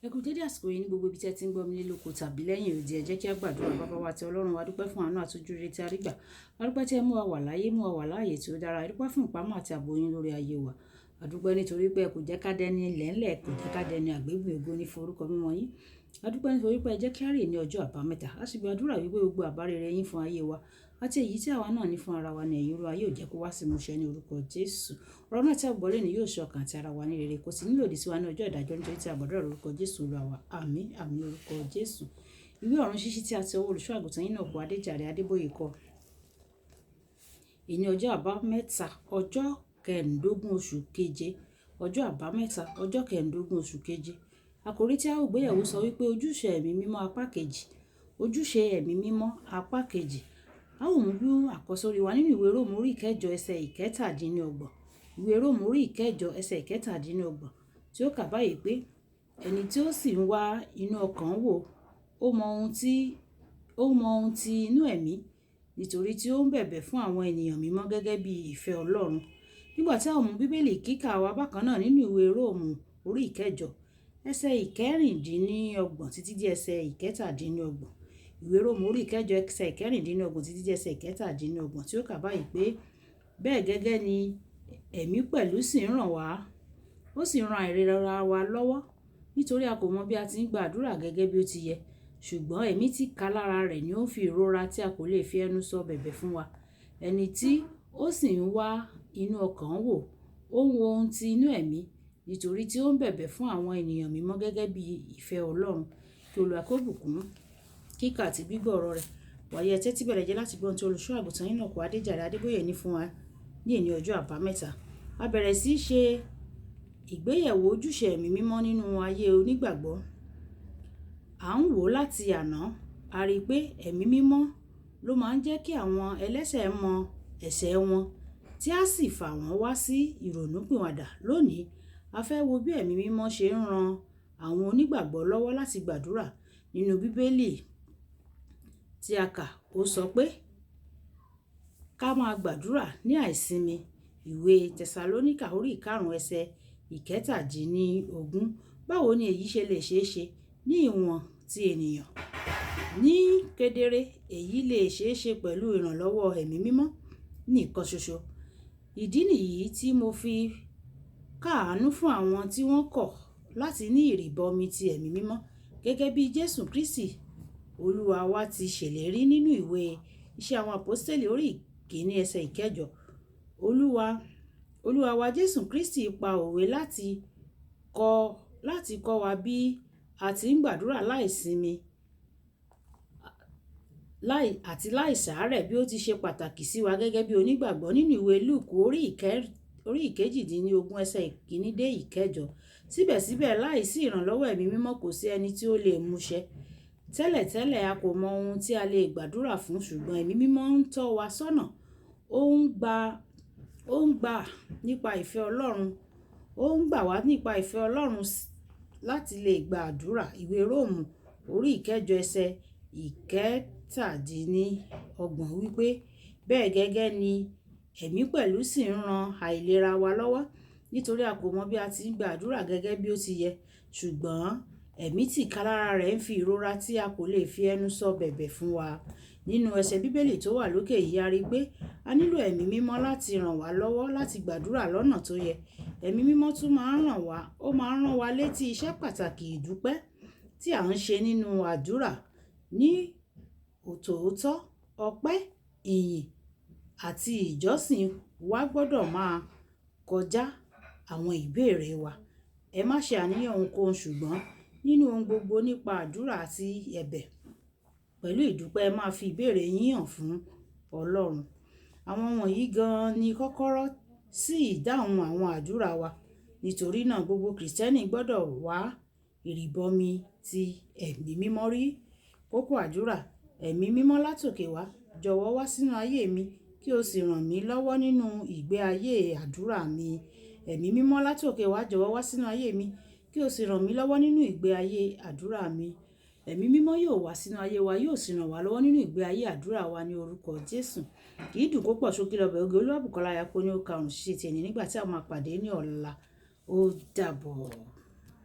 Ẹ kú dédé àsìkò yìí ní gbogbo ibi tí ẹ ti ń gbọ́ mi ní lóko tàbí lẹ́yìn odi. Ẹ jẹ́ kí a gbàdúrà. Baba wa àti Ọlọ́run wa, dúpẹ́ fún àánú àti ojú rere tí a rí gbà. A dúpẹ́ tí ẹ mú wa wà láyé, mú wa wà láàyè tí ó dára. A dúpẹ́ fún ìpamọ́ àti ààbò yín lórí ayé wa. A dúpẹ́ nítorí pé ẹ kò jẹ́ ká dẹni lẹ́ńlẹ̀, kò jẹ́ ká dẹni àgbégbìn. Ògo ní fún orúkọ mímọ́ yín. A dúpẹ́ nítorí pé ẹ jẹ́ kí a rìn ní ọjọ́ àbámẹ́ta. A sì gbàdúrà wípé gbogbo àbá rere yín fún ayé wa àti èyí tí àwa náà ní fún ara wa ní ẹ̀yìn Olúwa yóò jẹ́ kó wá sí ìmúṣẹ ní orúkọ Jésù. Ọ̀rọ̀ náà tí a gbọ́ lónìí yóò ṣe ọkàn àti ara wa ní rere, kò sì ní lòdì sí wa ní ọjọ́ ìdájọ́, nítorí tí a gbàdúrà lórúkọ Jésù Olúwa wa. Àmín, àmín, orúkọ Jésù. Ìwé ọ̀run ṣíṣí tí a ti ọwọ́ olùṣọ́ àgùntàn yín náà kọ Adéjàre Adébóyè kọ. Èní ọjọ́ àbámẹ́ta, ọjọ́ kẹẹ̀ẹ́dógún oṣù keje, ọjọ́ àbámẹ́ta, ọjọ́ kẹẹ̀ẹ́dógún oṣù keje. Àkòrí tí a ó gbéyẹ̀wò sọ wípé ojúṣe ẹ̀mí mímọ́ apá kejì. Ojúṣe ẹ̀mí mímọ́ apá kejì. A ó mú bí àkọ́sórí wa nínú ìwé Róòmù orí ìkẹjọ ẹsẹ̀ 37. Ìwé Róòmù orí ìkẹjọ ẹsẹ̀ 37 tí ó kà báyìí pé, ẹni tí ó sì ń wá inú ọkàn wò, ó mọ ohun tí inú ẹ̀mí, nítorí tí ó ń bẹ̀bẹ̀ fún àwọn ènìyàn mímọ́ gẹ́gẹ́ bí ìfẹ́ Ọlọ́run. Nígbà tí a ó mú Bíbélì kíkà wa bákan náà nínú ìwé Róòmù orí ìkẹjọ ẹsẹ̀ 26 títí dé ẹsẹ̀ 27. Ìwé Róòmù orí ìkẹjọ ẹsẹ̀ 26 títí dé ẹsẹ̀ 27 tí ó kà báyìí pé, bẹ́ẹ̀ gẹ́gẹ́ ni ẹ̀mí pẹ̀lú sì ń ràn wá, ó sì ń ran àìlera wa lọ́wọ́, nítorí a kò mọ bí a ti ń gba àdúrà gẹ́gẹ́ bí ó ti yẹ, ṣùgbọ́n ẹ̀mí tìkálára rẹ̀ ni ó ń fi ìrora tí a kò lè fi ẹnu sọ bẹ̀bẹ̀ fún wa. Ẹni tí ó sì ń wá inú ọkàn wò, ó ń wo ohun tí inú ẹ̀mí, nítorí tí ó ń bẹ̀bẹ̀ fún àwọn ènìyàn mímọ́ gẹ́gẹ́ bí ìfẹ́ Ọlọ́run. Kí Olúwa kó bùkún kíkà àti gbígbọ́ ọ̀rọ̀ rẹ̀. Wàyí ẹ tẹ́tí bẹ̀lẹ̀ jẹ́ láti gbọ́ ohun tí olùṣọ́ àgùntàn yín náà kọ Adéjàre Adébóyè ní fún wa ní èní ọjọ́ àbámẹ́ta. A bẹ̀rẹ̀ sí í ṣe ìgbéyẹ̀wò ojúṣe ẹ̀mí mímọ́ nínú ayé onígbàgbọ́. À ń wò láti àná, a rí i pé ẹ̀mí mímọ́ ló máa ń jẹ́ kí àwọn ẹlẹ́ṣẹ̀ mọ ẹ̀ṣẹ̀ wọn, tí a sì fà wọ́n wá sí ìrònúpìwàdà. Lónìí, a fẹ́ wo bí ẹ̀mí mímọ́ ṣe ń ran àwọn onígbàgbọ́ lọ́wọ́ láti gbàdúrà. Nínú Bíbélì tí a kà, ó sọ pé ká máa gbàdúrà ní àìsimi. Ìwé Tẹsalóníkà orí ìkarùn-ún ẹsẹ̀ 17. Báwo ni èyí ṣe lè ṣe é ṣe ní ìwọ̀n ti ènìyàn? Ní kedere, èyí lè ṣe é ṣe pẹ̀lú ìrànlọ́wọ́ ẹ̀mí mímọ́ nìkan ṣoṣo. Ìdí nìyí tí mo fi káàánú fún àwọn tí wọ́n kọ̀ láti ní ìrìbọmi ti ẹ̀mí mímọ́ gẹ́gẹ́ bí Jésù Kristi Olúwa wa ti ṣèlérí nínú ìwé Iṣẹ́ àwọn Àpọ́stélì orí ìkíní ẹsẹ̀ ìkẹjọ. Olúwa wa Jésù Kristi pa òwe láti kọ́ wa bí a ti ń gbàdúrà láìsinmi àti láìsàárẹ̀ bí ó ti ṣe pàtàkì sí wa gẹ́gẹ́ bí onígbàgbọ́ nínú ìwé Lúùkù orí 18 ẹsẹ̀ 1 dé ìkẹjọ. Síbẹ̀síbẹ̀, láìsí ìrànlọ́wọ́ ẹ̀mí mímọ́ kò sí ẹni tí ó lè múṣẹ. Tẹ́lẹ̀tẹ́lẹ̀ a kò mọ ohun tí a lè gbàdúrà fún, ṣùgbọ́n ẹ̀mí mímọ́ ń tọ́ wa sọ́nà. Ó ń gbà nípa ìfẹ́ Ọlọ́run. Ó ń gbà wá nípa ìfẹ́ Ọlọ́run láti lè gba àdúrà. Ìwé Róòmù orí ìkẹjọ ẹsẹ̀ 37 wípé, bẹ́ẹ̀ gẹ́gẹ́ ni ẹ̀mí pẹ̀lú sì ń ran àìlera wa lọ́wọ́, nítorí a kò mọ bí a ti ń gba àdúrà gẹ́gẹ́ bí ó ti yẹ, ṣùgbọ́n ẹ̀mí tìkálára rẹ̀ ń fi ìrora tí a kò lè fi ẹnu sọ bẹ̀bẹ̀ fún wa. Nínú ẹsẹ̀ Bíbélì tó wà lókè yìí, a rí pé a nílò ẹ̀mí mímọ́ láti ràn wá lọ́wọ́ láti gbàdúrà lọ́nà tó yẹ. Ẹ̀mí mímọ́ tún máa ń ràn wá, ó máa ń rán wa létí iṣẹ́ pàtàkì ìdúpẹ́ tí à ń ṣe nínú àdúrà. Ní tòótọ́, ọpẹ́, ìyìn àti ìjọsìn wa gbọdọ̀ máa kọjá àwọn ìbéèrè wa. Ẹ má ṣe àníyàn ohunkóhun, ṣùgbọ́n nínú ohun gbogbo nípa àdúrà àti ẹ̀bẹ̀ pẹ̀lú ìdúpẹ́, ẹ máa fi ìbéèrè yín hàn fún Ọlọ́run. Àwọn wọ̀nyí gan-an ni kọ́kọ́rọ́ sí ìdáhùn àwọn àdúrà wa. Nítorí náà, gbogbo Krìstẹ́nì gbọdọ̀ wá ìrìbọmi ti ẹ̀mí mímọ́ rí. Kókó àdúrà: ẹ̀mí mímọ́ látòkè wá, jọ̀wọ́ wá sínú ayé mi kí o sì ràn mí lọ́wọ́ nínú ìgbé ayé àdúrà mi. Ẹ̀mí mímọ́ látòkè wá, jọ̀wọ́ wá sínú ayé mi kí o sì ràn mí lọ́wọ́ nínú ìgbé ayé àdúrà mi. Ẹ̀mí mímọ́ yóò wá sínú ayé wa, yóò sì ràn wá lọ́wọ́ nínú ìgbé ayé àdúrà wa ní orúkọ Jésù. Kì í dùn kó pọ̀ ṣókí lọ́bẹ̀ oge. Olúwabùkọ́lá Ayako ní ó ka òun ṣíṣe ti ẹni nígbà tí a máa pàdé ní ọ̀la. Ó dàbọ̀.